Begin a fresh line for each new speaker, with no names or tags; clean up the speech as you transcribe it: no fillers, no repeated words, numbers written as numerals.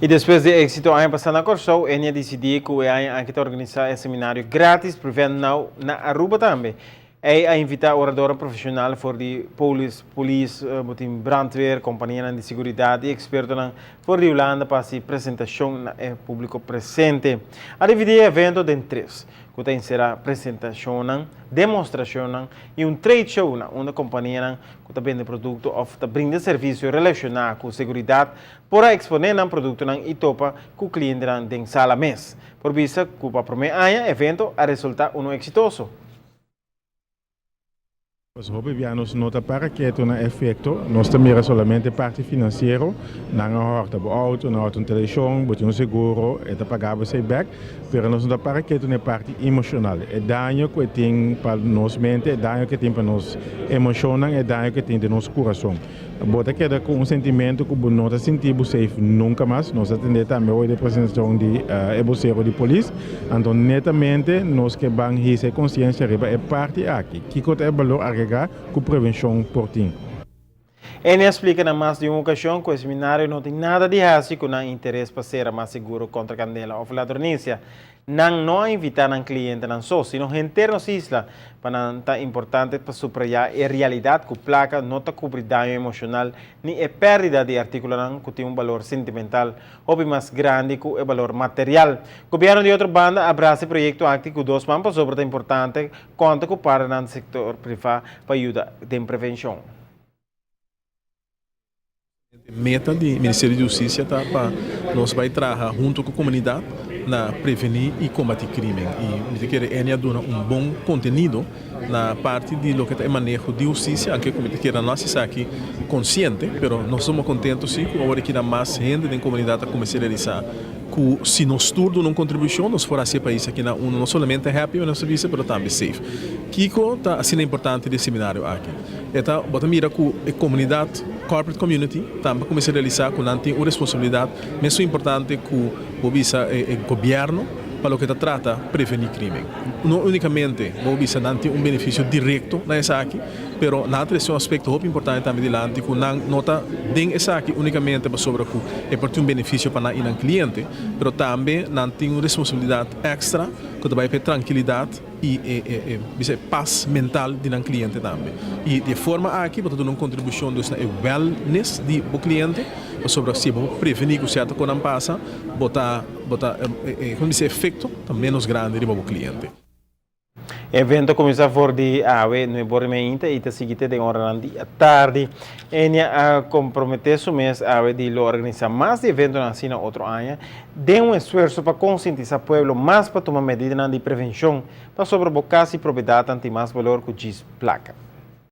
I despues di éksito aña pasá na Kòrsou, Ennia disidí ku e aña aki ta organisá e seminario gratis Prevent Now na Aruba tambe. Ei a invitá oradornan profeshonal for di polis, polis, bo tin brandweer, kompanianan di siguridat i ekspertonan for di Hulanda pa hasi presentashon na e públiko presente. A dividí e evento den tres, ku ta enserá presentashonnan, demostrashonnan i un trade show na unda kompanianan ku ta bende produkto òf ta brinda servisio relashoná ku seguridat por a eksponé nan produktonan i topa ku klientenan den sala mes. Por bisa ku pa promé aña evento a resultá unu eksitoso.
Pues hopi bia nos no ta para ketu na efekto, nos ta mira solamente parti finansiero, nan a hòrta bo outo, nan a hòrta un televishon, bo tin un seguro, e ta paga bo esei bèk, pero nos no ta para ketu na e parti emoshonal, e daño ku e tin pa nos mente, e daño ku e tin pa nos emoshonnan, e daño ku e tin den nos kurason. Bo ta keda ku un sentimentu ku bo no ta sinti bo safe nunka mas. Nos a tende tambe hoy den presentashon di e bosero di polis. Anto netamente nos ke ban hisa e konsiensia riba e parti aki. Kiko ta e balor agregá ku prevenshon por tin?
Eni a splika na mas di un okashon ku e seminario no tin nada di hasi ku nan interes pa sera mas seguro kontra kandela òf ladronisia. Nan no a invitá nan klientenan so, sino henter nos isla. Pa nan ta importante pa suprayá e realidat ku plaka no ta kubri daño emoshonal ni e pèrdida di artíkulonan ku tin un balor sentimental hopi mas grandi ku e balor material. Gobièrnu di otro banda a brasa e proyekto aki ku dos man pasobra ta importante konta ku partenan di sektor privá pa yuda den prevenshon.
E meta di Ministerio di Hustisia ta pa nos bai traha hunto ku komunidat na prevení i kombatí krimen. I mi ta kere Eni a duna un bon kontenido na parti di loke ta e maneho di hustisia, anke ku mi ta kere nan no hasi esaki konsiente, pero nos ta tuma kontento si ku awor aki mas hende den komunidat a kuminsá realisá ku si nos tur duna un kontribushon nos por hasi e pais aki na unu no solamente happy manera nos ta bisa pero tambe safe. Kiko ta asina importante di e seminario aki? E ta bo ta mira ku e komunidat, corporate community, tambe a kuminsá realisá ku nan tin un responsabilidat mesun importante ku bo bisa e gobièrnu pa loke ta trata prevení krimen. No únikamente bo bisa nan tin un benefisio direkto na esaki, pero nan a trese un aspekto hopi importante tambe dilanti ku nan no ta den esaki únikamente pasobra ku e por tin un benefisio pa nan i nan kliente, pero tambe nan tin un responsabilidat èkstra ku ta bai pa e trankilidat. i e bisa e pas mental di nan kliente tambe. I di e forma aki bo ta duna un kontribushon dus na e wellness di bo kliente, pasobra si bo prevení ku sierto konan pasa, bo ta bo ta e komo bisa e efekto ta ménos grandi riba bo kliente.
E evento a kuminsá for di awe nuebe ora i meinta i ta sigui te den oranan di atardi. Enia a komprometé su mes awe di lo organisá mas di eventonan asina otro aña Den un esfuerso pa konsientisá pueblo mas pa tuma medidanan di prevenshon pasobra bo kas i propiedatnan tin mas balor ku djis plaka.